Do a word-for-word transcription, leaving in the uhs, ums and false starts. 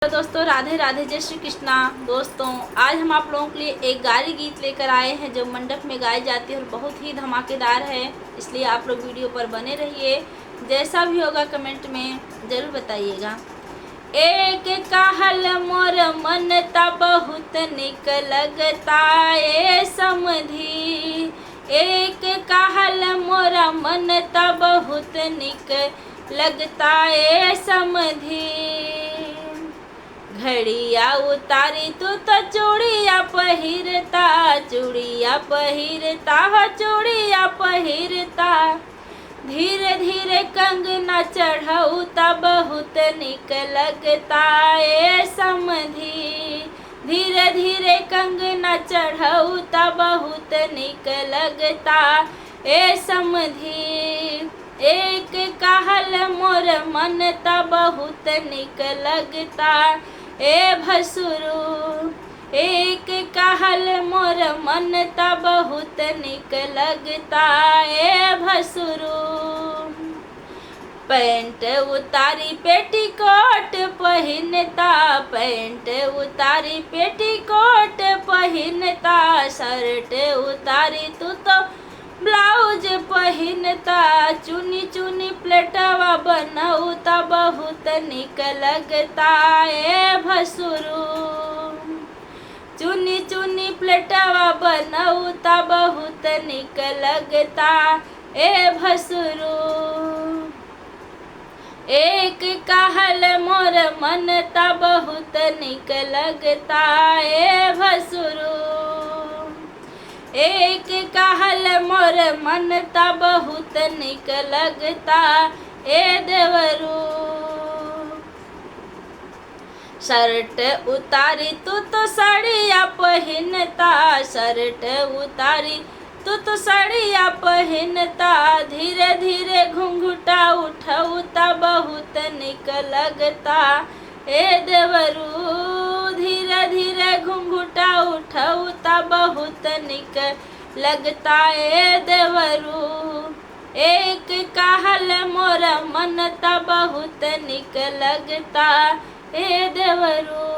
तो दोस्तों, राधे राधे, जय श्री कृष्णा। दोस्तों, आज हम आप लोगों के लिए एक गारी गीत लेकर आए हैं जो मंडप में गाई जाती है और बहुत ही धमाकेदार है, इसलिए आप लोग वीडियो पर बने रहिए। जैसा भी होगा कमेंट में जरूर बताइएगा। एक कहल मोर मन ता बहुत निक लगता ए समधी, एक कहल मोर मन ता बहुत निक लगता ए समधी। घड़िया उतारी तू तो चूड़िया पहिरता, चूड़िया पहिरता हो चूड़िया पहिरता। धीरे धीरे कंगना चढ़ौता बहुत निक लगता ए समधी। धीरे धीरे कंगना चढ़ौता बहुत निक लगता ए समधी। एक कहल मोर मन ता बहुत निक लगता ए भसुरू। एक कहल मोर मन ता बहुत निक लगता ए भसुरू। पैंट उतारी पेटीकोट पहिनता, पैंट उतारी पेटीकोट पहिनता, शर्ट उतारी तू तो ब्लाउज पहिनता। चुनी चुनी प्लेटवा बनौता बहुत निक लगता ए भसुरू। चुनी चुनी प्लेटवा बनौता बहुत निक लगता ए भसुरू। एक कहल मोर मन ता बहुत निक लगता ए भसुरू। एक कहल मोर मन ता बहुत निक लगता ए देवरू। शर्ट उतारी तू तो साड़िया पहिनता, शर्ट उतारी तू तो साड़िया पहिनता। धीरे धीरे घुंघुटा उठौता बहुत निक लगता ए देवरू। धीरे धीरे घुंघुटा उठौता बहुत निक लगता ए देवरू। एक कहल मोर मन ता बहुत निक लगता ए देवरू।